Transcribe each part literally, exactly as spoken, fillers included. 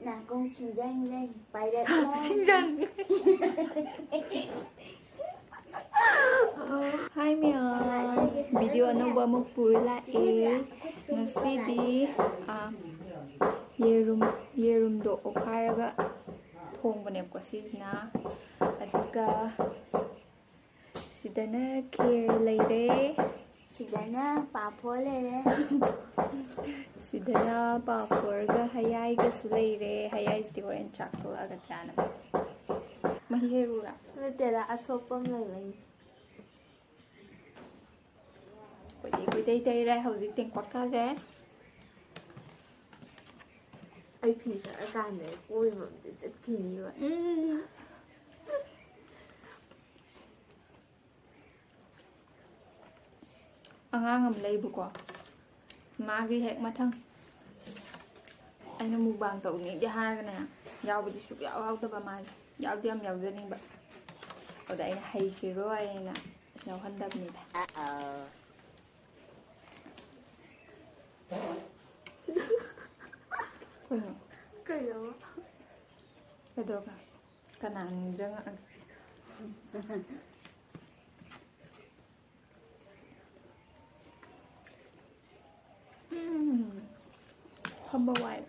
ꯅꯥꯀꯣꯡ ꯁꯤꯡꯖꯪ ꯂꯩ, ꯄꯥꯏꯔꯛꯂꯣ꯫ ꯁꯤꯡꯖꯪ꯫ ꯍꯥꯏ ꯃꯌꯥꯝ, ꯚꯤꯗꯤꯑꯣ ꯑꯅꯧꯕ ꯑꯃꯨꯛ ꯄꯨꯔ ꯂꯥꯛꯑꯦ꯫ ꯉꯁꯤꯗꯤ, ꯑ, ꯌꯦꯔꯨꯝ, ꯌꯦꯔꯨꯝꯗꯣ ꯑꯣꯠꯈꯥꯏꯔꯒ ꯊꯣꯡꯕꯅꯦꯕꯀꯣ ꯁꯤꯁꯤꯅ꯫ ꯑꯗꯨꯒ ꯁꯤꯗꯅ ꯈꯦꯔ ꯂꯩꯔꯦ꯫ ꯁꯤꯗꯅ ꯄꯥꯐꯣꯔ ꯂꯩꯔꯦ꯫ ꯁꯤꯗꯅ ꯄꯥꯐꯣꯔꯒ ꯍꯌꯥꯏꯒꯁꯨ ꯂꯩꯔꯦ꯫ ꯍꯌꯥꯏꯁꯤꯗꯤ ꯍꯣꯔꯦꯟ ꯆꯥꯛ ꯇꯣꯛꯂꯛꯑꯒ ꯆꯥꯅꯕ꯫ ꯃꯍꯤ ꯍꯩꯔꯨꯔꯥ? ꯅꯠꯇꯦꯗ, ꯑꯁꯣꯛꯄ ꯑꯃ ꯂꯩꯕꯩꯅꯤ꯫ ꯀꯨꯏꯗꯩ ꯀꯨꯏꯗꯩ ꯇꯩꯔꯦ ꯍꯧꯖꯤꯛ ꯇꯦꯡꯀꯣꯠꯀꯥꯁꯦ꯫ ꯑꯩ ꯐꯤ ꯁꯥꯔꯀꯥꯟꯗ ꯀꯣꯏꯕ ꯑꯝꯇ ꯆꯠꯈꯤꯅꯤꯕ꯫ ꯎꯝ꯫ ꯑꯉꯥꯡ ꯑꯃ ꯂꯩꯕꯀꯣ, ꯃꯥꯒꯤ ꯍꯦꯛ ꯃꯊꯪ ꯑꯩꯅ ꯃꯨꯛꯕꯥꯡ ꯇꯧꯅꯤꯡꯗꯦ ꯍꯥꯏꯔꯒꯅꯦ, ꯌꯥꯎꯕꯗꯤ ꯁꯨꯛꯌꯥꯎ ꯌꯥꯎꯗꯕ ꯃꯥꯁꯦ꯫ ꯌꯥꯎꯗꯤ ꯌꯥꯝ ꯌꯥꯎꯖꯅꯤꯡꯕ, ꯑꯗ ꯑꯩꯅ ꯍꯩꯈꯤꯔꯣꯏꯅ ꯌꯥꯎꯍꯟꯗꯕꯅꯤꯗ꯫ ꯀꯩꯅꯣ? ꯀꯩꯅꯣ? ꯀꯩꯗꯧꯔꯒꯦ? ꯀꯅꯥ ꯅꯤꯡꯁꯤꯡꯉꯛꯑꯒꯦ? ꯎꯝ, ꯐꯝꯕ ꯋꯥꯏ꯫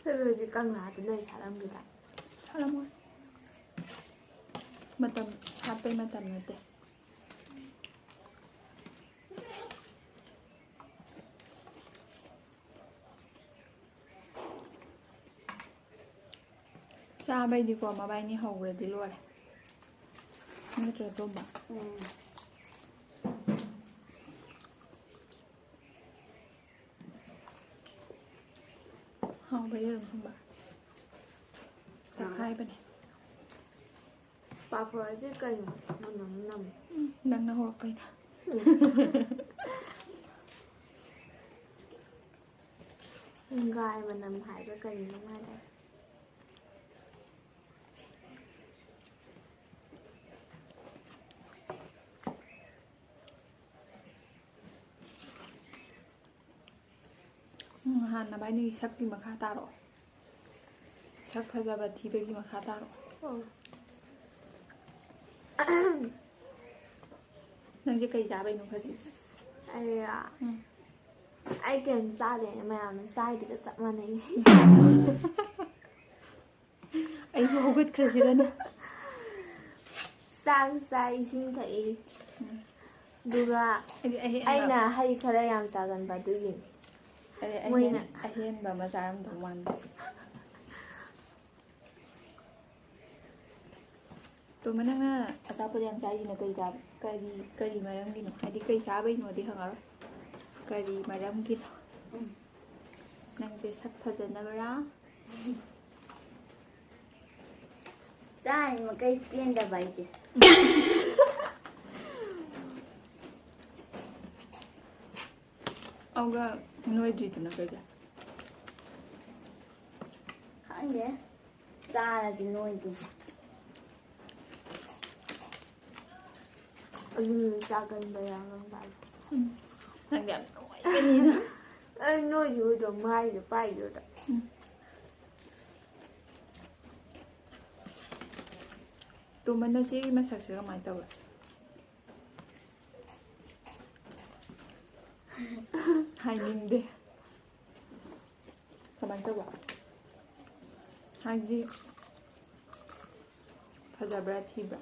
ꯑꯩꯈꯣꯏ ꯍꯧꯖꯤꯛ ꯀꯪꯂꯥꯗ ꯂꯩ ꯁꯥꯠꯂꯝꯒꯦꯗ꯫ ꯁꯥꯠꯂꯝꯃꯣꯏ꯫ ꯃꯇꯝ, ꯁꯥꯠꯄꯩ ꯃꯇꯝ ꯅꯠꯇꯦ꯫ ꯆꯥꯕꯩꯗꯤꯀꯣ ꯃꯕꯥꯏꯅꯤ ꯍꯧꯈ꯭ꯔꯗꯤ ꯂꯣꯏꯔꯦ꯫ ꯅꯠꯇ꯭ꯔꯣ, ꯇꯣꯝꯕ? ꯎꯝ꯫ ꯍꯥꯎꯕ ꯌꯦꯔꯨꯝ ꯊꯣꯡꯕ꯫ ꯇꯛꯈꯥꯏꯕꯅꯦ꯫ ꯄꯥꯐꯣꯔꯁꯦ ꯀꯩꯅꯣ? ꯃꯅꯝ ꯅꯝꯃꯦ꯫ ꯎꯝ, ꯅꯪꯅ ꯍꯧꯔꯛꯄꯩꯅꯦ꯫ ꯍꯤꯡꯒꯥꯏ ꯃꯅꯝ ꯍꯥꯏꯕ꯭ꯔꯥ ꯀꯔꯤꯅꯣ ꯃꯥꯅꯦ? ꯅꯕꯥꯅꯤꯒꯤ ꯁꯛꯀꯤ ꯃꯈꯥ ꯇꯥꯔꯛꯑꯣ꯫ ꯁꯛ ꯐꯖꯕ ꯊꯤꯕꯒꯤ ꯃꯈꯥ ꯇꯥꯔꯛꯑꯣ꯫ ꯅꯪꯁꯦ ꯀꯩ ꯆꯥꯕꯩꯅꯣ ꯈꯖꯤꯛ? ꯑꯩꯔꯣ? ꯎꯝ꯫ ꯑꯩ ꯀꯩꯝ ꯆꯥꯗꯦ, ꯃꯌꯥꯝꯅ ꯆꯥꯏꯗꯨꯒ ꯆꯞ ꯃꯥꯟꯅꯩ꯫ ꯑꯩꯁꯨ ꯍꯧꯒꯠꯈ꯭ꯔꯁꯤꯔꯅꯦ꯫ ꯆꯥꯛ ꯆꯥꯏ, ꯏꯁꯤꯡ ꯊꯛꯏ꯫ ꯎꯝ꯫ ꯑꯗꯨꯒ ꯑꯩꯗꯤ ꯑꯍꯦꯟꯕ ꯑꯩꯅ ꯍꯩ ꯈꯔ ꯌꯥꯝ ꯆꯥꯒꯟꯕ ꯑꯗꯨꯒꯤꯅꯤ꯫ ꯑꯩꯗꯤ ꯃꯣꯏꯅ ꯑꯍꯦꯟ-, ꯑꯍꯦꯟꯕ ꯑꯃ ꯆꯥꯔꯝꯗꯧ ꯃꯥꯟꯕ꯫ ꯇꯣꯝꯕ, ꯅꯪꯅ ꯑꯆꯥꯄꯣꯠ ꯌꯥꯝ ꯆꯥꯏꯁꯤꯅ ꯀꯔꯤ ꯆꯥꯕ-, ꯀꯔꯤ, ꯀꯔꯤ ꯃꯔꯝꯒꯤꯅꯣ? ꯍꯥꯏꯗꯤ ꯀꯩ ꯆꯥꯕꯩꯅꯣꯗꯤ ꯍꯪꯉꯔꯣꯏ꯫ ꯀꯔꯤ ꯃꯔꯝꯒꯤꯅꯣ? ꯎꯝ꯫ ꯅꯪꯁꯦ ꯁꯛ ꯐꯖꯅꯕꯔꯥ? ꯆꯥꯔꯤ ꯃꯈꯩ ꯄꯦꯟꯗꯕ ꯑꯩꯁꯦ꯫ ꯑꯗꯨꯒ ꯅꯣꯏꯗ꯭ꯔꯤꯗꯨꯅ ꯀꯩꯒꯤ? ꯈꯪꯗꯦ꯫ ꯆꯥꯔꯗꯤ ꯅꯣꯏꯗꯦ꯫ ꯑꯗꯨꯅ ꯆꯥꯒꯟꯕ ꯌꯥꯝ ꯉꯝꯕ꯫ ꯎꯝ꯫ ꯅꯪꯗꯤ ꯌꯥꯝ ꯅꯣꯏꯕꯅꯤꯅ꯫ ꯑꯩ ꯅꯣꯏꯁꯨ ꯎꯗ꯭ꯔꯣ ꯃꯥꯏꯁꯦ ꯄꯥꯏꯗꯨꯗ꯫ ꯎꯝ꯫ ꯇꯣꯝꯕ, ꯅꯆꯦꯒꯤ ꯃꯁꯛꯁꯦ ꯀꯃꯥꯏꯅ ꯇꯧꯋꯦ? ꯍꯥꯏꯅꯤꯡꯗꯦ꯫ ꯀꯃꯥꯏꯅ ꯇꯧꯕ? ꯍꯥꯏꯗꯤ, ꯐꯖꯕ꯭ꯔꯥ ꯊꯤꯕ꯭ꯔꯥ?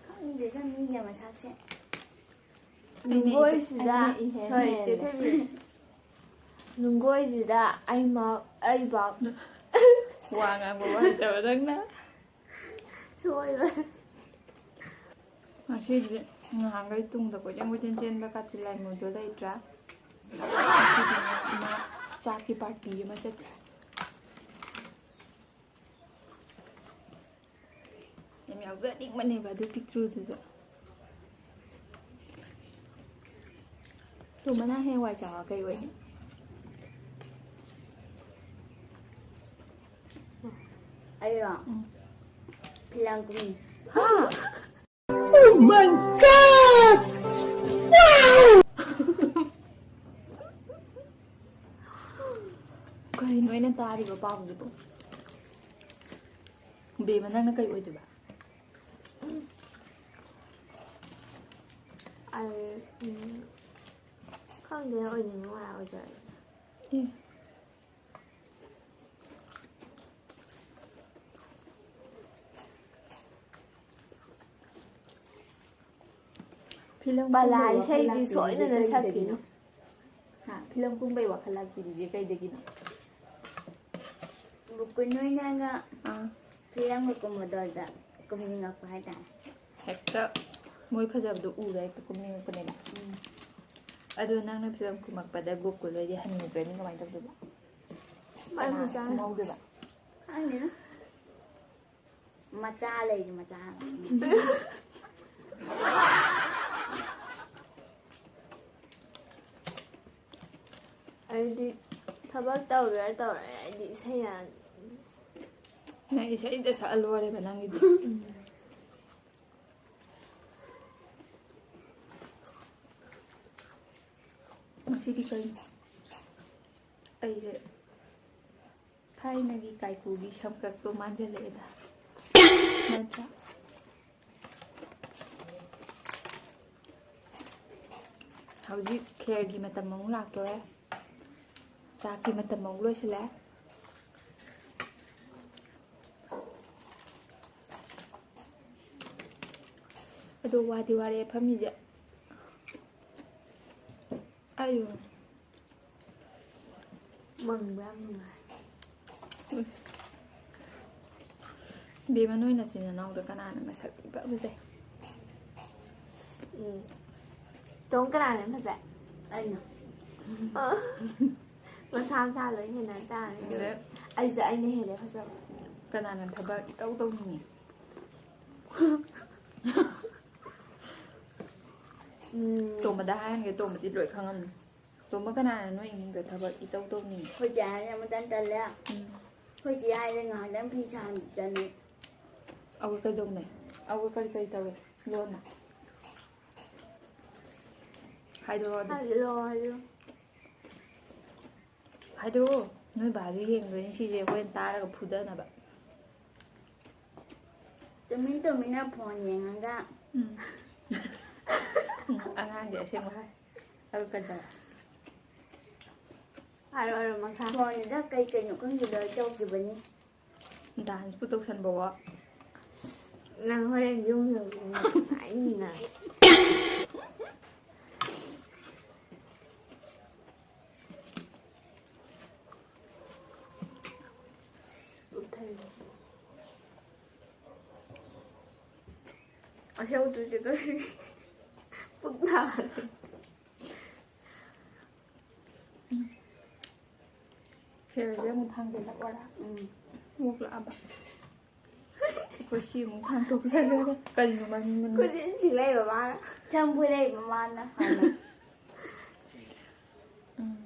ꯈꯪꯗꯦꯗ ꯃꯤꯒꯤ ꯃꯁꯛꯁꯦ꯫ ꯑꯩꯅ ꯏ-, ꯅꯨꯡꯒꯣꯏꯁꯤꯗ, ꯑꯩꯅ ꯏꯍꯦꯟ ꯍꯣꯏ, ꯍꯦꯜꯂꯦ꯫ ꯆꯦ ꯊꯣꯏꯕꯤ꯫ ꯅꯨꯡꯒꯣꯏꯁꯤꯗ ꯑꯩꯃꯛ, ꯑꯩꯕꯥꯎ꯫ ꯋꯥ ꯉꯥꯡꯕ ꯋꯥ ꯍꯩꯇꯕ ꯅꯪꯅ꯫ ꯁꯣꯏꯕ꯫ ꯉꯁꯤꯗꯤ ꯉꯍꯥꯟꯈꯩ ꯇꯨꯡꯗ ꯀꯣꯏꯆꯦꯟ ꯀꯣꯏꯆꯦꯟ ꯆꯦꯟꯕ ꯀꯥꯆꯤꯟ ꯂꯥꯏ ꯃꯨꯗꯣ ꯂꯩꯇ꯭ꯔꯥ? ꯉꯁꯤꯗꯤ ꯃꯥ ꯆꯥꯛꯀꯤ ꯄꯥꯔꯇꯤ ꯑꯃ ꯆꯠꯈ꯭ꯔꯦ꯫ ꯌꯥꯝ ꯌꯥꯎꯖꯅꯤꯡꯕꯅꯦꯕ ꯑꯗꯨ ꯄꯤꯛꯇ꯭ꯔꯨꯗꯨꯁꯨ꯫ ꯇꯣꯝꯕ, ꯅꯪ ꯍꯌꯦꯡꯋꯥꯏ ꯆꯥꯎꯔ ꯀꯩ ꯑꯣꯏꯅꯤ? ꯑꯩꯔꯣ? ꯎꯝ꯫ ꯐꯤꯂꯝ ꯀꯨꯝꯃꯤ꯫ ꯍꯥ? Oh my God! Wow! ꯇꯥꯔꯤꯕ ꯄꯥꯎꯁꯤꯕꯨ? ꯕꯦꯝꯃ, ꯅꯪꯅ ꯀꯩ ꯑꯣꯏꯗꯣꯏꯕ? ꯑꯩ, ꯎꯝ, ꯈꯪꯗꯦ, ꯑꯣꯏꯅꯤꯡꯕ ꯉꯥꯏ ꯑꯣꯏꯖꯔꯒꯦ꯫ ꯑꯦ꯫ ꯐꯤꯂꯝ ꯕꯂꯥ ꯀꯨꯝꯕꯩ ꯋꯥꯈꯜ ꯏꯁꯩꯗꯤ ꯂꯥꯛꯄꯤꯔꯤꯁꯦ ꯁꯣꯏꯗꯅ ꯀꯩꯗꯒꯤꯅꯣ? ꯁꯛꯈꯤꯅꯤ꯫ ꯍꯥ? ꯐꯤꯂꯝ ꯀꯨꯝꯕꯩ ꯋꯥꯈꯜ ꯂꯥꯛꯄꯤꯔꯤꯁꯦ ꯀꯩꯗꯒꯤꯅꯣ? ꯕꯨꯀꯨꯟ ꯍꯣꯏꯅꯒ ꯑꯥ꯫ ꯐꯤꯂꯝꯒ ꯀꯨꯝꯕꯗꯣ ꯑꯗꯨꯗ ꯀꯨꯝꯅꯤꯡꯉꯛꯄ ꯍꯥꯏꯇꯥꯔꯦ꯫ ꯍꯦꯛꯇ ꯃꯣꯏ ꯐꯖꯕꯗꯣ ꯎꯔ ꯍꯦꯛꯇ ꯀꯨꯝꯅꯤꯡꯉꯛꯄꯅꯦꯕ꯫ ꯎꯝ꯫ ꯑꯗꯣ ꯅꯪꯅ ꯐꯤꯂꯝ ꯀꯨꯝꯃꯛꯄꯗ ꯒꯣꯀꯨꯜ ꯍꯣꯏꯗꯤ ꯍꯟꯅꯨꯈ꯭ꯔꯅꯤ, ꯀꯃꯥꯏꯅ ꯇꯧꯗꯣꯏꯕ? ꯃꯥꯏ ꯀꯅꯥ ꯃꯆꯥ꯫ ꯀꯨꯝꯍꯧꯗꯣꯏꯕ? ꯈꯪꯗꯦꯗ꯫ ꯃꯆꯥ ꯂꯩꯔꯤ, ꯃꯆꯥ꯫ ꯑꯩꯗꯤ ꯊꯕꯛ ꯇꯧꯒꯦꯔꯥ ꯇꯧꯔꯦ, ꯑꯩꯗꯤ ꯏꯁꯩ ꯌꯥꯝ ꯅꯪ ꯏꯁꯩꯗ ꯁꯛꯑ ꯂꯣꯏꯔꯦꯕ ꯅꯪꯒꯤꯗꯤ꯫ ꯉꯁꯤꯗꯤ ꯀꯩꯅꯣ? ꯑꯩꯁꯦ ꯊꯥꯏꯅꯒꯤ ꯀꯥꯏꯀꯨꯒꯤ ꯁꯝꯀꯛꯇꯣ ꯃꯥꯟꯁꯤꯜꯂꯛꯑꯦꯗ꯫ ꯅꯠꯇ꯭ꯔꯥ? ꯍꯧꯖꯤꯛ ꯈꯦꯔꯒꯤ ꯃꯇꯝ ꯑꯃꯨꯛ ꯂꯥꯛꯇꯣꯔꯦ꯫ ꯆꯥꯛꯀꯤ ꯃꯇꯝ ꯑꯃꯨꯛ ꯂꯣꯏꯁꯤꯜꯂꯦ꯫ ꯑꯗꯣ ꯋꯥꯗꯤ ꯋꯥꯔꯦ ꯐꯝꯃꯤꯁꯦ꯫ ꯑꯌꯨ꯫ ꯃꯪꯕ ꯌꯥꯝ ꯅꯨꯡꯉꯥꯏ꯫ ꯕꯦꯝꯃ, ꯅꯣꯏ ꯅꯆꯤꯟ ꯅꯅꯥꯎꯗ ꯀꯅꯥꯅ ꯃꯁꯛ ꯏꯐ ꯐꯖꯩ? ꯎꯝ꯫ ꯇꯣꯝ ꯀꯅꯥꯅ ꯐꯖꯩ? ꯑꯩꯅ꯫ ꯑ꯫ ꯃꯁꯥ ꯃꯁꯥ ꯂꯣꯏ ꯍꯦꯟꯅ ꯇꯥꯔꯦ꯫ ꯑꯗ ꯑꯩꯁꯦ ꯑꯩꯅ ꯍꯦꯜꯂꯦ ꯐꯖꯕ꯫ ꯀꯅꯥꯅ ꯊꯕꯛ ꯏꯇꯧ ꯇꯧꯅꯤꯡꯉꯤ? ꯎꯝ꯫ ꯇꯣꯝꯕꯗ ꯍꯥꯏꯔꯝꯒꯦ, ꯇꯣꯝꯕꯗꯤ ꯂꯣꯏ ꯈꯪꯉꯝꯅꯤ꯫ ꯇꯣꯝꯕ, ꯀꯅꯥꯅ ꯅꯣꯏ ꯏꯃꯨꯡꯗ ꯊꯕꯛ ꯏꯇꯧ ꯇꯧꯅꯤꯡꯉꯤ? ꯑꯩꯈꯣꯏ ꯆꯦ ꯍꯥꯏꯔꯦ ꯑꯃꯇꯪ ꯇꯜꯂꯦ꯫ ꯎꯝ꯫ ꯑꯩꯈꯣꯏ ꯆꯦ ꯍꯥꯏꯔꯦ ꯉꯥꯏꯍꯥꯛꯇꯪ ꯐꯤ ꯁꯥꯍꯟ ꯆꯠꯅꯤ꯫ ꯑꯧꯒ ꯀꯩꯗꯧꯅꯤ? ꯑꯧꯒ ꯀꯔꯤ ꯀꯔꯤ ꯇꯧꯏ? ꯂꯣꯟꯅ ꯍꯥꯏꯗꯣꯔꯛꯑꯣ ꯑꯗꯨꯝ꯫ ꯍꯥꯏꯔꯛꯑꯣ, ꯍꯥꯏꯔꯛꯑꯣ꯫ ꯍꯥꯏꯗꯣꯔꯛꯑꯣ꯫ ꯅꯣꯏ ꯕꯥꯗꯨ ꯌꯦꯡꯗꯣꯏꯅꯤ ꯁꯤꯁꯦ, ꯍꯣꯔꯦꯟ ꯇꯥꯔꯒ ꯐꯨꯗꯅꯕ꯫ ꯇꯨꯃꯤꯟ ꯇꯨꯃꯤꯟꯅ ꯐꯣꯟ ꯌꯦꯡꯉꯒ꯫ ꯎꯝ꯫ ꯎꯝ, ꯑꯉꯥꯡꯗꯤ ꯑꯁꯦꯡꯕ ꯍꯥꯏ꯫ ꯑꯗꯨ ꯀꯩꯗꯧꯔꯦ? ꯍꯥꯏꯔꯣ, ꯍꯥꯏꯔꯣ, ꯃꯈꯥ꯫ ꯐꯣꯟꯗ ꯀꯩ ꯀꯩꯅꯣ ꯈꯪꯗꯦ ꯂꯣꯏ ꯇꯧꯈꯤꯕꯅꯤ꯫ ꯗꯥꯟꯁꯄꯨ ꯇꯧꯁꯟꯕꯋꯣ꯫ ꯅꯪ ꯍꯣꯔꯦꯟ ꯌꯨꯝ ꯌꯧꯗ꯭ꯔꯤꯉꯩ ꯅꯨꯡꯉꯥꯏꯅꯤꯅ꯫ ꯄꯨꯛ ꯊꯜꯂꯦ꯫ ꯑꯁꯦꯡꯕꯗꯨꯗꯤ ꯀꯔꯤ? ꯄꯨꯛ ꯅꯥꯔꯦ꯫ ꯐꯤꯌꯔꯁꯦ ꯑꯃꯨꯛ ꯊꯥꯡꯖꯜꯂꯛꯑꯣꯔꯥ? ꯎꯝ꯫ ꯑꯃꯨꯛ ꯂꯥꯛꯑꯕ? ꯑꯩꯈꯣꯏ ꯁꯤ ꯑꯃꯨꯛ ꯊꯥꯡꯗꯣꯛꯆꯈ꯭ꯔꯒ ꯀꯔꯤꯅꯣ ꯃꯅꯤꯡ ꯃꯅꯤꯡ? ꯈꯨꯖꯤꯟ ꯁꯤꯡꯂꯩꯕ ꯃꯥꯅ꯫ ꯁꯝ ꯐꯣꯏꯔꯛꯏꯕ ꯃꯥꯅ ꯍꯥꯟꯅ꯫ ꯎꯝ꯫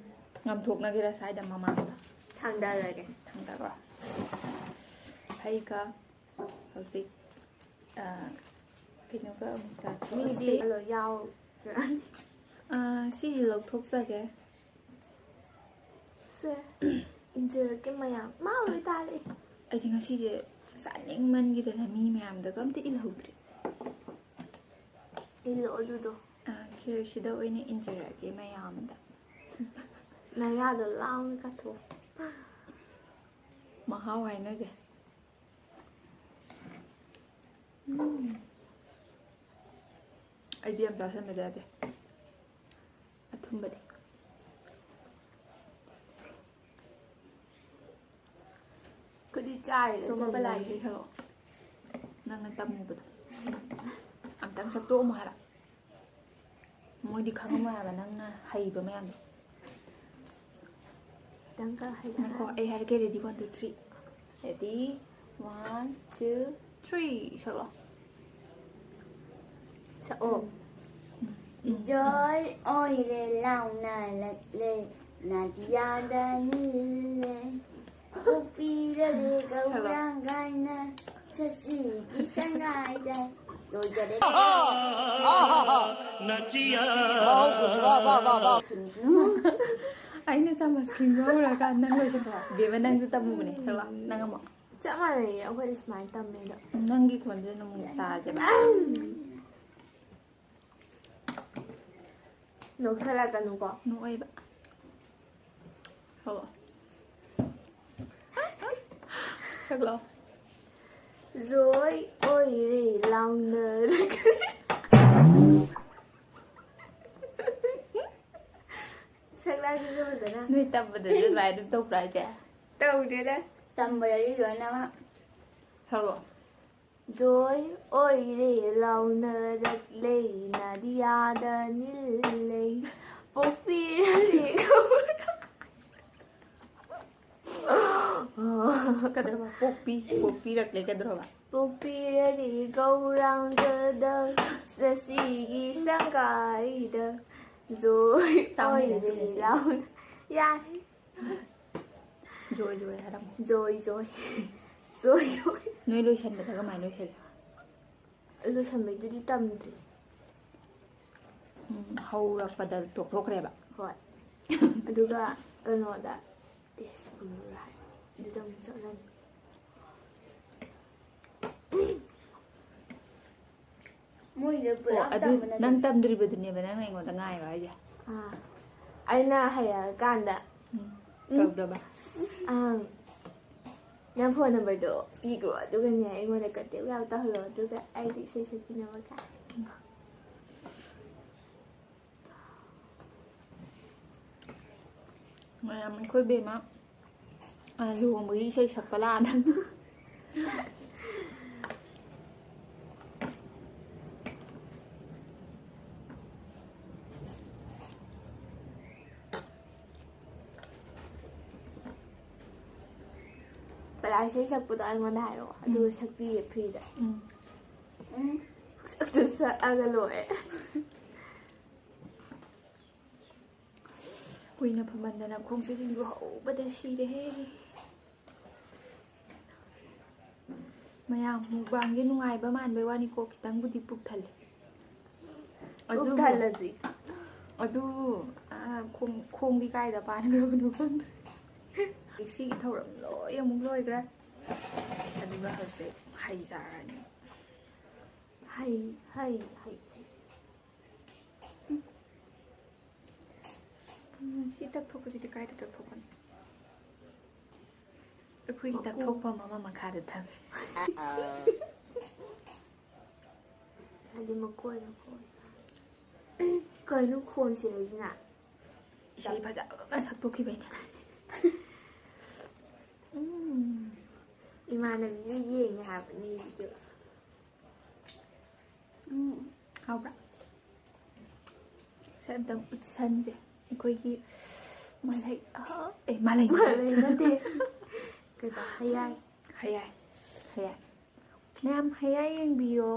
ꯉꯥꯝꯊꯣꯛꯅꯒꯦꯔꯥ ꯁ꯭ꯋꯥꯏꯗ ꯃꯃꯥꯡꯗ? ꯊꯥꯡꯗꯔꯒꯦ꯫ ꯊꯥꯡꯗꯔꯣ꯫ ꯐꯩꯒ ꯍꯧꯖꯤꯛ, ꯑ, ꯀꯩꯅꯣꯒ ꯑꯃꯨꯛ ꯆꯥꯊꯣꯛꯑꯁꯤ꯫ ꯃꯤꯗꯤ ꯂꯣꯏ ꯌꯥꯎ꯫ ꯑ, ꯁꯤꯁꯦ ꯂꯧꯊꯣꯛꯆꯒꯦ꯫ ꯁꯦ, ꯏꯟꯖꯔꯛꯀꯦ ꯃꯌꯥꯝ꯫ ꯃꯥ ꯑꯣꯏ ꯇꯥꯔꯦ꯫ ꯑꯩꯗꯤ ꯉꯁꯤꯁꯦ ꯆꯥꯅꯤꯡꯃꯟꯈꯤꯗꯅ ꯃꯤ ꯃꯌꯥꯝꯗꯒ ꯑꯝꯇ ꯏꯜꯍꯧꯗ꯭ꯔꯦ꯫ ꯏꯜꯂꯣ ꯑꯗꯨꯗꯣ꯫ ꯑ, ꯈꯦꯔꯁꯤꯗ ꯑꯣꯏꯅ ꯏꯟꯖꯔꯛꯑꯒꯦ ꯃꯌꯥꯝꯗ꯫ ꯅꯌꯥꯗꯣ ꯂꯥꯎꯅ ꯀꯥꯊꯣꯛꯑꯣ꯫ ꯃꯍꯥꯎ ꯍꯥꯏꯅꯁꯦ꯫ ꯎꯝ꯫ ꯑꯩꯗꯤ ꯌꯥꯝ ꯆꯥꯁꯟꯕꯗꯤ ꯌꯥꯗꯦ꯫ ꯑꯊꯨꯝꯕꯗꯤ꯫ ꯈꯨꯗꯤ ꯆꯥꯔꯦ, ꯇꯣꯝꯕ ꯆꯝꯅ꯫ ꯂꯥꯏ ꯏꯁꯩ ꯁꯛꯂꯛꯑꯣ꯫ ꯅꯪꯅ ꯇꯝꯃꯨꯕꯗꯣ꯫ ꯑꯝꯇꯪ ꯁꯛꯇꯣꯛꯑꯝꯃꯣ ꯍꯥꯏꯕ꯫ ꯃꯣꯏꯗꯤ ꯈꯪꯉꯝꯃꯣꯏ ꯍꯥꯏꯕ ꯅꯪꯅ ꯍꯩꯕ ꯃꯌꯥꯝꯗꯣ꯫ ꯈꯤꯇꯪ ꯈꯔ ꯍꯩꯔꯛꯑꯣ꯫ ꯉꯥꯏꯈꯣ, ꯑꯩ ꯍꯥꯏꯔꯛꯀꯦ, ready, one, two, three꯫ Ready, one, two, three, ꯁꯛꯂꯣ꯫ ꯁꯛꯑꯣ꯫ ꯖꯣꯏ ꯑꯣꯏꯔꯦ ꯂꯥꯎꯅꯔꯛꯂꯦ ꯅꯥꯗꯤꯌꯥꯗ ꯅꯤꯜꯂꯦ꯫ ꯄꯣꯛꯄꯤꯔꯔꯦ ꯒꯧꯔꯥꯡ ꯒꯥꯏꯅ ꯁꯖꯤꯒꯤ ꯁꯉꯥꯏꯗ꯫ ꯂꯣꯏꯖꯔꯦ꯫ ꯅꯥꯗꯤꯌꯥ꯫ ꯊꯤꯟꯕꯤꯌꯨ꯫ ꯑꯩꯅ ꯆꯥꯃꯁ ꯈꯤꯡꯕ ꯍꯧꯔꯀꯥꯟꯗ ꯅꯪ ꯂꯣꯏꯁꯤꯟꯕ꯫ ꯕꯦꯝꯃ, ꯅꯪꯁꯨ ꯇꯝꯃꯨꯕꯅꯦ꯫ ꯊꯣꯛꯂꯛꯑꯣ, ꯅꯪ ꯑꯃꯨꯛ꯫ ꯆꯞ ꯃꯥꯟꯅꯩꯌꯦ, ꯑꯩꯈꯣꯏ ꯁꯨꯃꯥꯏꯅ ꯇꯝꯃꯦ ꯑꯗꯣ꯫ ꯅꯪꯒꯤ ꯈꯣꯟꯖꯦꯜ ꯑꯃꯨꯛ ꯇꯥꯁꯦꯕ꯫ ꯅꯣꯛꯁꯜꯂꯛꯀꯅꯨꯀꯣ꯫ ꯅꯣꯛꯑꯣꯏꯕ꯫ ꯊꯣꯛꯂꯛꯑꯣ꯫ ꯁꯛꯂꯛꯑꯣ꯫ ꯖꯣꯏ ꯑꯣꯏꯔꯦ ꯂꯥꯎꯅꯔꯒ꯫ ꯁꯛꯂꯛꯑꯒꯦ ꯐꯖꯅ꯫ ꯅꯣꯏ ꯇꯝꯕꯗꯁꯨ ꯑꯗꯨꯃꯥꯏꯅ ꯑꯗꯨꯝ ꯇꯧꯕ꯭ꯔꯥ ꯍꯥꯏꯁꯦ? ꯇꯧꯗꯦꯗ꯫ ꯇꯝꯕꯗꯗꯤ ꯂꯣꯏꯅꯃꯛ꯫ ꯁꯛꯂꯛꯑꯣ꯫ ꯖꯣꯏ ꯑꯣꯏꯔꯦ ꯂꯥꯎꯅꯔꯛꯂꯦ ꯅꯥꯗꯤꯌꯥꯗ ꯅꯤꯜꯂꯦ ꯄꯣꯛꯄꯤꯔꯦ ꯒꯧꯔ-꯫ ꯀꯩꯗꯧꯔꯕ? ꯄꯣꯛꯄꯤ-, ꯄꯣꯛꯄꯤꯔꯛꯂꯦ ꯀꯩꯗꯧꯔꯕ? ꯄꯣꯛꯄꯤꯔꯗꯤ ꯒꯧꯔꯥꯡꯒꯗ ꯁꯁꯤꯒꯤ ꯁꯪꯒꯥꯏꯗ ꯖꯣꯏ ꯇꯥꯎꯅꯤꯡꯉꯦ ꯑꯣꯏꯔꯦ ꯁꯤꯗꯤ꯫ ꯂꯥꯎꯅ-꯫ ꯌꯥꯔꯦ꯫ ꯖꯣꯏ ꯖꯣꯏ ꯍꯥꯏꯔꯝꯃꯣ꯫ ꯖꯣꯏ ꯖꯣꯏ꯫ ꯖꯣꯏ ꯖꯣꯏ꯫ ꯅꯣꯏ ꯂꯣꯏꯁꯟꯕꯗ ꯀꯃꯥꯏꯅ ꯂꯣꯏꯁꯜꯂꯤ? ꯂꯣꯏꯁꯟꯕꯩꯗꯨꯗꯤ ꯇꯝꯗ꯭ꯔꯤ꯫ ꯎꯝ, ꯍꯧꯔꯛꯄꯗ ꯇꯣꯛꯊꯣꯛꯈ꯭ꯔꯦꯕ꯫ ꯍꯣꯏ꯫ ꯑꯗꯨꯒ ꯀꯩꯅꯣꯗ ꯇꯦꯖꯄꯨꯔ ꯍꯥꯏ꯫ ꯑꯗꯨꯗ ꯑꯃꯨꯛ ꯆꯠꯂꯅꯤ꯫ ꯃꯣꯏꯗ ꯑꯣ, ꯄꯨꯂꯞ ꯑꯗꯨ ꯇꯝꯕ ꯅꯠꯇꯦ꯫ ꯅꯪ ꯇꯝꯗ꯭ꯔꯤꯕꯗꯨꯅꯦꯕ ꯅꯪꯅ ꯑꯩꯉꯣꯟꯗ ꯉꯥꯏꯔꯣ ꯍꯥꯏꯁꯦ? ꯑꯥ꯫ ꯑꯩꯅ ꯍꯩꯔꯀꯥꯟꯗ꯫ ꯎꯝ꯫ ꯎꯝ꯫ ꯇꯧꯗꯕ? ꯑꯪ꯫ ꯅꯪ ꯐꯣꯟ ꯅꯝꯕꯔꯗꯣ ꯄꯤꯈ꯭ꯔꯣ, ꯑꯗꯨꯒꯅꯦ ꯑꯩꯉꯣꯟꯗ ꯀꯟꯇꯦꯛ ꯌꯥꯝ ꯇꯧꯍꯜꯂꯣ, ꯑꯗꯨꯒ ꯑꯩꯗꯤ ꯏꯁꯩ ꯁꯛꯄꯤꯅꯕ ꯀꯥꯏ꯫ ꯃꯌꯥꯝ ꯑꯩꯈꯣꯏ ꯕꯦꯝꯃ, ꯑ, ꯂꯨꯍꯣꯡꯕꯒꯤ ꯏꯁꯩ ꯁꯛꯄ ꯂꯥꯛꯑꯗꯝꯅꯤ꯫ ꯄꯂꯥ ꯏꯁꯩ ꯁꯛꯄꯗꯣ ꯑꯩꯉꯣꯟꯗ ꯍꯥꯏꯔꯛꯑꯣ, ꯑꯗꯨꯒ ꯎꯝ꯫ ꯁꯛꯄꯤꯒꯦ ꯐ꯭ꯔꯤꯗ꯫ ꯎꯝ꯫ ꯁꯛꯇ ꯁꯛꯑꯒ ꯂꯣꯏꯔꯦ꯫ ꯀꯨꯏꯅ ꯐꯝꯃꯟꯗꯅ ꯈꯣꯡꯁꯦ ꯁꯤꯡꯖꯨ ꯍꯧꯕꯗ ꯁꯤꯔꯦꯍꯦ꯫ ꯃꯌꯥꯝ ꯃꯨꯛꯕꯥꯡꯁꯦ ꯅꯨꯡꯉꯥꯏꯕ ꯃꯥꯟꯕꯩ ꯋꯥꯅꯤꯀꯣ, ꯈꯤꯇꯪꯕꯨꯗꯤ ꯄꯨꯛ ꯊꯜꯂꯦ꯫ ꯑꯗꯨꯕꯨ ꯄꯨꯛ ꯊꯜꯂꯁꯤ꯫ ꯑꯗꯨ, ꯑꯥ, ꯈꯣꯡ-, ꯈꯣꯡꯗꯤ ꯀꯥꯏꯗ ꯄꯥꯟꯈ꯭ꯔꯕꯅꯣ ꯈꯪꯗ꯭ꯔꯦ꯫ ꯁꯤꯒꯤ ꯊꯧꯔꯝ ꯂꯣꯏ ꯑꯃꯨꯛ ꯂꯣꯏꯈ꯭ꯔꯦ꯫ ꯑꯗꯨꯒ ꯍꯧꯖꯤꯛ ꯍꯩ ꯆꯥꯔꯅꯤ꯫ ꯍꯩ, ꯍꯩ, ꯍꯩ, ꯍꯩ꯫ ꯎꯝ꯫ ꯎꯝ, ꯁꯤ ꯇꯛꯊꯣꯛꯄꯁꯤꯗꯤ ꯀꯥꯏꯗ ꯇꯛꯊꯣꯛꯀꯅꯤ? ꯑꯩꯈꯣꯏꯒꯤ ꯃꯀꯨ꯫ ꯇꯛꯊꯣꯛꯐꯝ ꯑꯃ ꯃꯈꯥꯗ ꯊꯝꯃꯤ꯫ ꯍꯥꯏꯗꯤ ꯃꯀꯣꯏ, ꯃꯀꯣꯏ꯫ ꯀꯩꯅꯣ ꯈꯣꯟꯁꯤꯔꯁꯤꯅ? ꯏꯁꯩ ꯐꯖꯕ ꯑꯃ ꯁꯛꯇꯣꯛꯈꯤꯕꯩꯅꯦ꯫ ꯎꯝ꯫ ꯏꯃꯥꯟꯅꯕꯤꯁꯨ ꯌꯦꯡꯉꯦ ꯍꯥꯏꯕꯅꯦ video꯫ ꯎꯝ꯫ ꯍꯥꯎꯕ꯭ꯔꯥ? ꯁꯦ, ꯑꯝꯇꯪ ꯎꯠꯁꯟꯁꯦ꯫ ꯑꯩꯈꯣꯏꯒꯤ ꯃꯥꯂꯩ, ꯑꯍ, ꯑꯦ, ꯃꯥꯂꯩ꯫ ꯃꯥꯂꯩ ꯅꯠꯇꯦ꯫ ꯀꯩꯕ? ꯍꯌꯥꯏ꯫ ꯍꯌꯥꯏ꯫ ꯍꯌꯥꯏ꯫ ꯃꯌꯥꯝ ꯍꯌꯥꯏ ꯌꯦꯡꯕꯤꯌꯣ꯫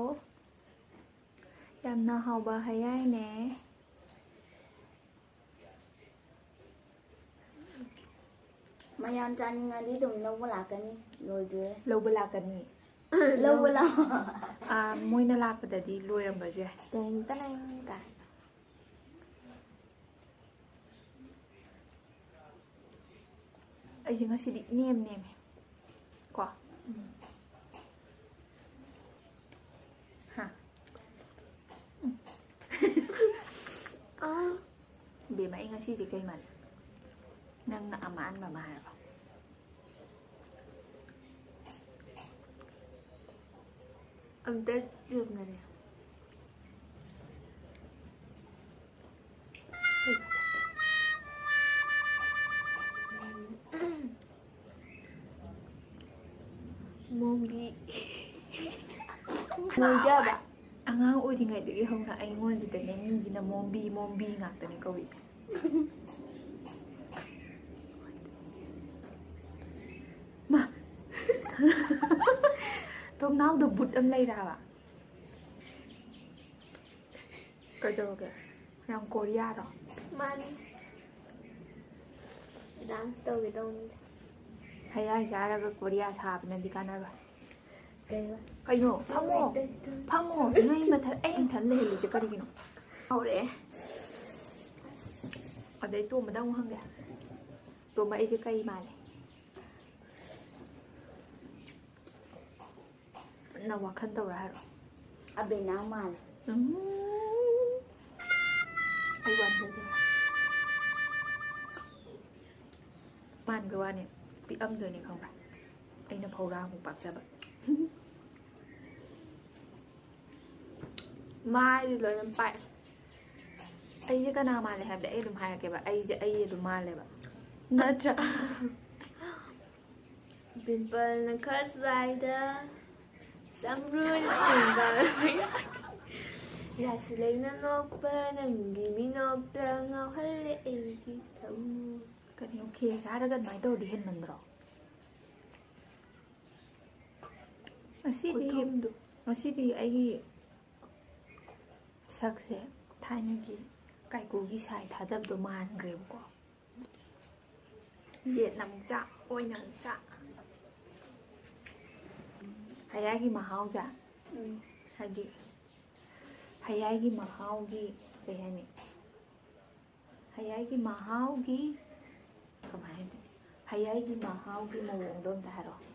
ꯌꯥꯝꯅ ꯍꯥꯎꯕ ꯍꯌꯥꯏꯅꯦ꯫ ꯃꯌꯥꯝ ꯆꯥꯅꯤꯡꯉꯗꯤ ꯑꯗꯨꯝ ꯂꯧꯕ ꯂꯥꯛꯀꯅꯤ꯫ ꯂꯣꯏꯗ꯭ꯔꯦ꯫ ꯂꯧꯕ ꯂꯥꯛꯀꯅꯤ꯫ ꯂꯧꯕ ꯂꯥꯛꯑꯣ꯫ ꯑꯥ, ꯃꯣꯏꯅ ꯂꯥꯛꯄꯗꯗꯤ ꯂꯣꯏꯔꯝꯕꯁꯨ ꯌꯥꯏ꯫ ꯇꯦꯡ ꯇꯦꯡ ꯀꯥꯏꯅ꯫ ꯑꯩꯁꯦ ꯉꯁꯤꯗꯤ ꯏꯅꯦꯝ ꯅꯦꯝꯃꯦ꯫ ꯀꯣ? ꯎꯝ꯫ ꯍꯥ? ꯎꯝ꯫ ꯑꯥ꯫ ꯏꯕꯦꯝꯃ, ꯑꯩ ꯉꯁꯤꯁꯦ ꯀꯩ ꯃꯥꯜꯂꯤ? ꯅꯪꯅ ꯑꯃꯥꯟꯕ ꯑꯃ ꯍꯥꯏꯔꯕ? ꯑꯝꯇ ꯆꯨꯝꯅꯅꯦ꯫ ꯃꯣꯝꯕꯤ꯫ ꯅꯣꯏꯖꯕ꯫ ꯑꯉꯥꯡ ꯑꯣꯏꯔꯤꯉꯩꯗꯒꯤ ꯍꯧꯅ ꯑꯩꯉꯣꯟꯁꯤꯗꯅꯦ ꯃꯤꯁꯤꯅ ꯃꯣꯝꯕꯤ, ꯃꯣꯝꯕꯤ ꯉꯥꯛꯇꯅꯦ ꯀꯧꯔꯤꯁꯦ꯫ ꯃꯥ꯫ ꯊꯣꯡꯅꯥꯎꯗ ꯕꯨꯠ ꯑꯃ ꯂꯩꯔꯦ ꯍꯥꯏꯕ꯫ ꯀꯩꯗꯧꯔꯒꯦ? ꯌꯥꯝ ꯀꯣꯔꯤꯌꯥꯔꯣ? ꯃꯥꯅꯤ꯫ Dance ꯇꯧꯒꯦ ꯇꯧꯅꯤꯗ꯫ ꯍꯌꯥꯏ ꯆꯥꯔꯒ ꯀꯣꯔꯤꯌꯥ ꯁꯥꯕꯅꯗꯤ ꯀꯥꯟꯅꯔꯣꯏ꯫ ꯀꯩꯕ? ꯀꯩꯅꯣ? ꯐꯝꯃꯣ꯫ ꯇꯨ, ꯇꯨ, ꯇꯨ꯫ ꯐꯝꯃꯣ꯫ ꯅꯣꯏ ꯃꯊꯛ, ꯑꯩ ꯏꯊꯟ ꯂꯩꯍꯜꯂꯤꯁꯦ ꯀꯔꯤꯒꯤꯅꯣ? ꯍꯧꯔꯛꯑꯦ꯫ ꯑꯗꯩ ꯇꯣꯝꯕꯗ ꯑꯃꯨꯛ ꯍꯪꯒꯦ꯫ ꯇꯣꯝꯕ, ꯑꯩꯁꯦ ꯀꯩ ꯃꯥꯜꯂꯦ? ꯅꯪ ꯋꯥꯈꯜ ꯇꯧꯔ ꯍꯥꯏꯔꯣ꯫ ꯑꯕꯦꯅꯥ ꯃꯥꯜꯂꯦ꯫ ꯎꯝ꯫ ꯑꯩ ꯋꯥꯟ ꯇꯧꯒꯦ꯫ ꯃꯥꯟꯕꯩ ꯋꯥꯅꯤ, ꯄꯤꯛꯑꯝꯗꯣꯏꯅꯤ ꯈꯪꯕ꯭ꯔꯥ? ꯑꯩꯅ ꯐꯧꯔꯥꯃꯨꯛ ꯄꯥꯛꯆꯕ꯫ ꯃꯥꯏꯗꯤ ꯂꯣꯏꯅ ꯄꯥꯛꯑꯦ꯫ ꯑꯩꯁꯦ ꯀꯅꯥ ꯃꯥꯜꯂꯦ ꯍꯥꯏꯕꯗꯤ ꯑꯩ ꯑꯗꯨꯝ ꯍꯥꯏꯔꯛꯀꯦꯕ, ꯑꯩꯁꯦ ꯑꯩ ꯑꯗꯨꯝ ꯃꯥꯜꯂꯦꯕ, ꯅꯠꯇ꯭ꯔꯥ? ꯄꯤꯝꯄꯜꯅ ꯈꯔ ꯆꯥꯏꯗ, ꯁꯝꯕ꯭ꯔꯨꯅ ꯁꯦꯡꯕ꯫ ꯔꯥꯁꯤ ꯂꯩꯅ ꯅꯣꯛꯄ ꯅꯪꯒꯤ ꯃꯤꯅꯣꯛꯇ ꯉꯥꯎꯍꯜꯂꯦ ꯑꯩꯒꯤ ꯊꯃꯣꯏ꯫ ꯀꯔꯤꯅꯣ, ꯈꯦꯔ ꯆꯥꯔꯒ ꯑꯗꯨꯃꯥꯏꯅ ꯇꯧꯔꯗꯤ ꯍꯦꯟꯃꯟꯗ꯭ꯔꯣ? ꯉꯁꯤꯗꯤ, ꯈꯨꯊꯨꯝꯗꯣ꯫ ꯉꯁꯤꯗꯤ ꯑꯩꯒꯤ ꯁꯛꯁꯦ ꯊꯥꯏꯅꯒꯤ ꯀꯥꯏꯀꯨꯒꯤ ꯁꯥꯏ ꯊꯥꯗꯕꯗꯣ ꯃꯥꯟꯈ꯭ꯔꯦꯕꯀꯣ꯫ ꯌꯦꯠꯅ ꯑꯃꯨꯛ ꯆꯥ, ꯑꯣꯏꯅ ꯑꯃꯨꯛ ꯆꯥ꯫ ꯍꯌꯥꯏꯒꯤ ꯃꯍꯥꯎꯁꯦ, ꯎꯝ꯫ ꯍꯥꯏꯗꯤ ꯍꯌꯥꯏꯒꯤ ꯃꯍꯥꯎꯒꯤ ꯀꯩ ꯍꯥꯏꯅꯤ? ꯍꯌꯥꯏꯒꯤ ꯃꯍꯥꯎꯒꯤ ꯀꯃꯥꯏ ꯍꯥꯏꯗꯣꯏꯅꯣ? ꯍꯌꯥꯏꯒꯤ ꯃꯍꯥꯎꯒꯤ ꯃꯑꯣꯡꯗꯣ ꯑꯝꯇ ꯍꯥꯏꯔꯛꯑꯣ꯫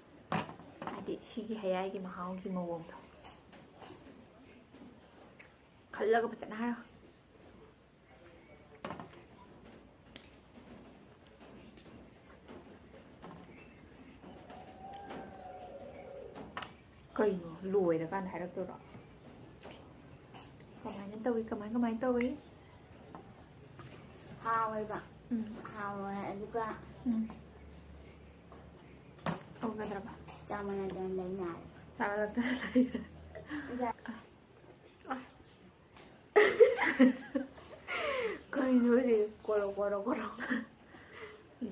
ꯍꯥꯏꯗꯤ ꯁꯤꯒꯤ ꯍꯌꯥꯏꯒꯤ ꯃꯍꯥꯎꯒꯤ ꯃꯑꯣꯡꯗꯣ ꯈꯜꯂꯒ ꯐꯖꯅ ꯍꯥꯏꯔꯣ꯫ ꯀꯩꯅꯣ, ꯂꯣꯏꯔꯀꯥꯟꯗ ꯍꯥꯏꯔꯛꯇꯣꯏꯔꯣ? ꯀꯃꯥꯏꯅ ꯇꯧꯏ? ꯀꯃꯥꯏ, ꯀꯃꯥꯏꯅ ꯇꯧꯏ? ꯍꯥꯎꯋꯦꯕ꯫ ꯎꯝ꯫ ꯍꯥꯎꯋꯦ, ꯑꯗꯨꯒ ꯎꯝ꯫ ꯇꯧꯒꯗ꯭ꯔꯕ? ꯆꯥꯃꯅꯗꯅ ꯂꯩ ꯅꯥꯔꯦ꯫ ꯆꯥꯃꯅꯗꯅ ꯂꯩ꯫ ꯏꯟꯖꯥꯡ ꯀꯩꯅꯣ ꯁꯤ? ꯀꯣꯔꯣ, ꯀꯣꯔꯣ, ꯀꯣꯔꯣ꯫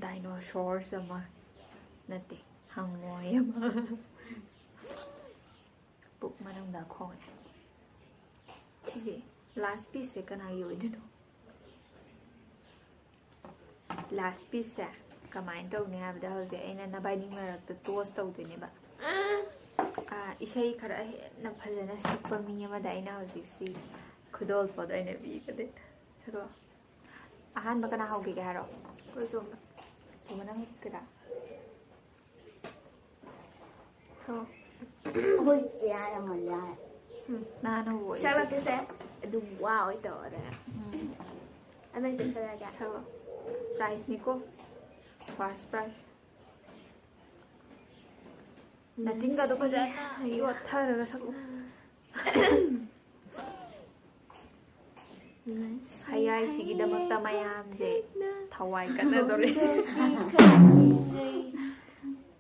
Dinosaurs ꯑꯃ ꯅꯠꯇꯦ, ꯍꯪꯉꯣꯏ ꯑꯃ꯫ ꯄꯨꯛ ꯃꯅꯨꯡꯗ ꯈꯣꯡꯉꯦ꯫ ꯁꯤꯁꯦ, last piece ꯁꯦ ꯀꯅꯥꯒꯤ ꯑꯣꯏꯗꯣꯏꯅꯣ? Last piece ꯁꯦ ꯀꯃꯥꯏꯅ ꯇꯧꯅꯤ ꯍꯥꯏꯕꯗ, ꯍꯧꯖꯤꯛ ꯑꯩꯅ ꯅꯕꯥꯏꯅꯤ ꯃꯔꯛꯇ toss ꯇꯧꯗꯣꯏꯅꯦꯕ꯫ ꯑꯥ, ꯏꯁꯩ ꯈꯔ ꯍꯦꯟꯅ ꯐꯖꯅ ꯁꯛꯄ ꯃꯤ ꯑꯃꯗ ꯑꯩꯅ ꯍꯧꯖꯤꯛꯁꯤ ꯈꯨꯗꯣꯜꯄꯣꯠ ꯑꯣꯏꯅ ꯄꯤꯒꯗꯣꯏꯅꯦ꯫ ꯁꯛꯂꯛꯑꯣ꯫ ꯑꯍꯥꯟꯕ ꯀꯅꯥ ꯍꯧꯈꯤꯒꯦ ꯍꯥꯏꯔꯣ? ꯀꯣꯏ ꯆꯣꯡꯕ꯫ ꯆꯣꯡꯕ ꯅꯪ ꯀꯩꯗ? ꯊꯣꯛꯑꯣ꯫ ꯑꯩꯈꯣꯏ ꯆꯦ ꯍꯥꯟꯅ ꯉꯜꯂꯦ ꯍꯥꯏ꯫ ꯎꯝ, ꯅꯍꯥꯟ ꯍꯧꯕ ꯑꯣꯏꯔꯗꯤ꯫ ꯁꯛꯂꯛꯀꯦꯁꯦ꯫ ꯑꯗꯨꯝ ꯋꯥ ꯑꯣꯏ ꯇꯧꯔꯗꯅ꯫ ꯎꯝ, ꯑꯃ ꯍꯦꯛꯇ ꯁꯛꯂꯛꯑꯒꯦ꯫ ꯊꯣꯛꯑꯣ꯫ Prizeꯅꯤꯀꯣ꯫ First prize꯫ ꯅꯆꯤꯟꯒꯗꯣ ꯐꯖꯅ ꯌꯣꯠꯊꯔꯒ ꯁꯛꯎ꯫ ꯍꯌꯥꯏꯁꯤꯒꯤꯗꯃꯛꯇ ꯃꯌꯥꯝꯁꯦ ꯊꯋꯥꯏ ꯀꯠꯅꯗꯣꯔꯦ꯫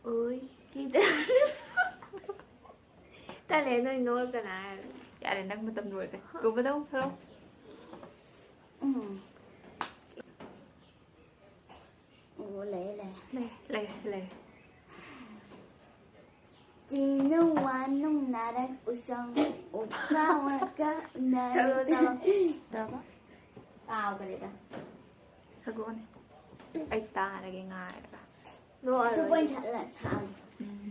ꯑꯣꯏꯈꯤꯗ꯫ ꯇꯜꯂꯦ, ꯅꯣꯏ ꯅꯣꯛꯇꯅ ꯍꯥꯏꯔ꯫ ꯌꯥꯔꯦ, ꯅꯪ ꯃꯇꯝ ꯂꯣꯏꯈ꯭ꯔꯦ꯫ ꯇꯣꯝꯕꯗ ꯑꯃꯨꯛ ꯁꯛꯂꯛꯑꯣ꯫ ꯎꯝ꯫ ꯑꯣ, ꯂꯩꯌꯦ, ꯂꯩꯌꯦ꯫ ꯂꯩ, ꯂꯩ, ꯂꯩ꯫ ꯆꯤꯅꯨ ꯋꯥꯅꯨ ꯅꯥꯔꯛ ꯎꯁꯪ ꯎꯀꯥ ꯋꯥꯀꯥ ꯅꯥꯔꯛ ꯆꯠꯂꯣ, ꯆꯠꯂꯣ꯫ ꯇꯥꯕ? ꯀꯥꯎꯈ꯭ꯔꯦꯗ꯫ ꯁꯛꯂꯛꯑꯣꯅꯦ꯫ ꯑꯩ ꯇꯥꯔꯒꯦ ꯉꯥꯏꯔꯒ꯫ ꯅꯣꯛꯑꯔꯣꯏ꯫ ꯇꯨꯄꯟ ꯁꯥꯠꯂ ꯁꯥꯡ꯫ ꯎꯝ꯫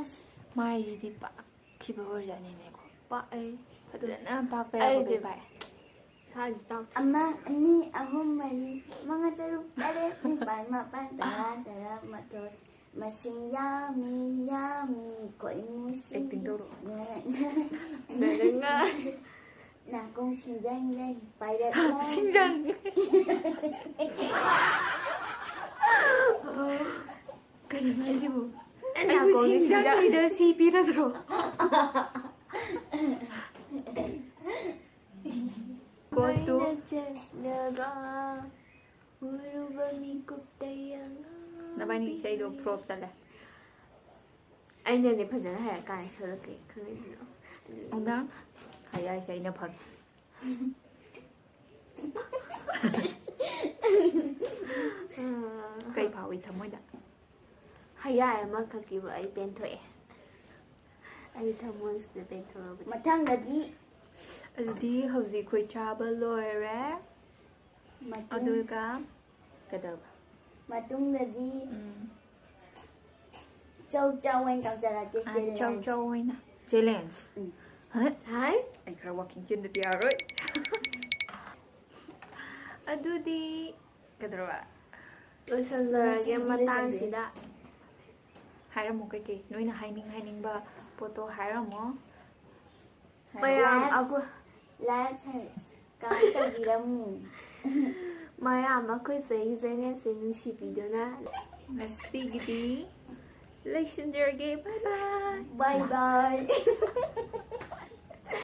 ꯑꯁ꯫ ꯃꯥꯏꯁꯤꯗꯤ ꯄꯥꯛꯈꯤꯕ ꯑꯣꯏꯔꯖꯥꯠꯅꯤꯅꯦꯀꯣ꯫ ꯄꯥꯛꯑꯦ꯫ ꯐꯖꯅ ꯑꯩꯗꯤ ꯄꯥꯛꯄ ꯌꯥꯎꯕꯗꯤ ꯄꯥꯛꯑꯦ꯫ ꯏꯁꯥꯁꯤ ꯆꯥꯎꯊꯣꯛ꯫ ꯑꯃ, ꯑꯅꯤ, ꯑꯍꯨꯝ, ꯃꯔꯤ, ꯃꯉꯥ, ꯇꯔꯨꯛ, ꯇꯔꯦꯠ, ꯅꯤꯄꯥꯜ, ꯃꯥꯄꯜ, ꯇꯔꯥ, ꯇꯔꯥꯃꯥꯊꯣꯏ꯫ ꯃꯁꯤꯡ ꯌꯥꯝꯃꯤ, ꯌꯥꯝꯃꯤ, ꯀꯣꯏꯃꯨꯁꯤꯡ꯫ Acting ꯇꯧꯔꯣ꯫ ꯅꯪꯅ ꯅꯥꯀꯣꯡ ꯁꯤꯡꯖꯪ ꯂꯩ ꯄꯥꯏꯔꯛꯂꯣ꯫ ꯁꯤꯡꯖꯪ꯫ ꯀꯩꯅꯣ ꯍꯥꯏꯁꯤꯕꯨ? ꯑꯩꯕꯨ ꯅꯥꯀꯣꯡꯁꯦ ꯁꯤꯡꯖꯪꯉꯤꯗ ꯁꯤ ꯄꯤꯔꯗ꯭ꯔꯣ? Goes to ꯅꯣꯏꯅ ꯆꯠꯂꯒ ꯎꯔꯨꯕ ꯃꯤꯀꯨꯞꯇ ꯌꯦꯡꯉ꯫ ꯅꯕꯥꯅꯤ ꯏꯁꯩꯗꯣ flop ꯆꯠꯂꯦ꯫ ꯑꯩꯅꯅꯦ ꯐꯖꯅ ꯍꯩꯔꯀꯥꯟꯗ ꯁꯛꯂꯛꯀꯦ ꯈꯪꯉꯤꯗꯅ꯫ ꯑꯃꯨꯛꯇꯪ ꯍꯌꯥꯏꯁꯦ ꯑꯩꯅ ꯐꯪꯉꯦ꯫ ꯀꯩ ꯐꯥꯎꯏ ꯊꯃꯣꯏꯗ? ꯍꯌꯥꯏ ꯑꯃꯈꯛꯀꯤꯕꯨ ꯑꯩ ꯄꯦꯟꯊꯣꯛꯑꯦ꯫ ꯑꯩ ꯊꯃꯣꯏꯁꯤꯗ ꯄꯦꯟꯊꯣꯛꯑꯕꯅꯤ꯫ ꯃꯊꯪꯗꯗꯤ ꯑꯗꯨꯗꯤ ꯍꯧꯖꯤꯛ ꯑꯩꯈꯣꯏ ꯆꯥꯕ ꯂꯣꯏꯔꯦ꯫ ꯃꯇꯨꯡ ꯑꯗꯨꯒ ꯀꯩꯗꯧꯕ? ꯃꯇꯨꯡꯗꯗꯤ ꯎꯝ꯫ ꯆꯧ ꯆꯧ ꯑꯣꯏꯅ ꯇꯧꯖꯔꯛꯀꯦ꯫ ꯑꯥ, ꯆꯧ Challenge꯫ ꯆꯧ ꯑꯣꯏꯅ꯫ Challenge? ꯎꯝ꯫ ꯍ? ꯍꯥꯏ꯫ ꯑꯩ ꯈꯔ walking ꯆꯦꯟꯗꯗꯤ ꯌꯥꯔꯣꯏ꯫ ꯑꯗꯨꯗꯤ ꯀꯩꯗꯧꯔꯕ? ꯂꯣꯏꯁꯤꯟꯖꯔꯒꯦ ꯃꯇꯥꯡꯁꯤꯗ꯫ ꯍꯥꯏꯔꯝꯃꯣ, ꯀꯩꯀꯩ ꯅꯣꯏꯅ ꯍꯥꯏꯅꯤꯡ ꯍꯥꯏꯅꯤꯡꯕ ꯄꯣꯠꯇꯣ ꯍꯥꯏꯔꯝꯃꯣ꯫ ꯃꯌꯥꯝ ꯑꯩꯈꯣꯏ ꯂꯥꯏꯚ ꯀꯃꯥꯏꯅ ꯇꯧꯕꯤꯔꯝꯃꯨ? ꯃꯌꯥꯝ ꯑꯩꯈꯣꯏ ꯆꯩ ꯆꯩꯅꯦꯁꯦ ꯅꯨꯡꯁꯤꯕꯤꯗꯨꯅ꯫ ꯉꯁꯤꯒꯤꯗꯤ ꯂꯣꯏꯁꯤꯟꯖꯔꯒꯦ꯫ Bye bye. Bye bye.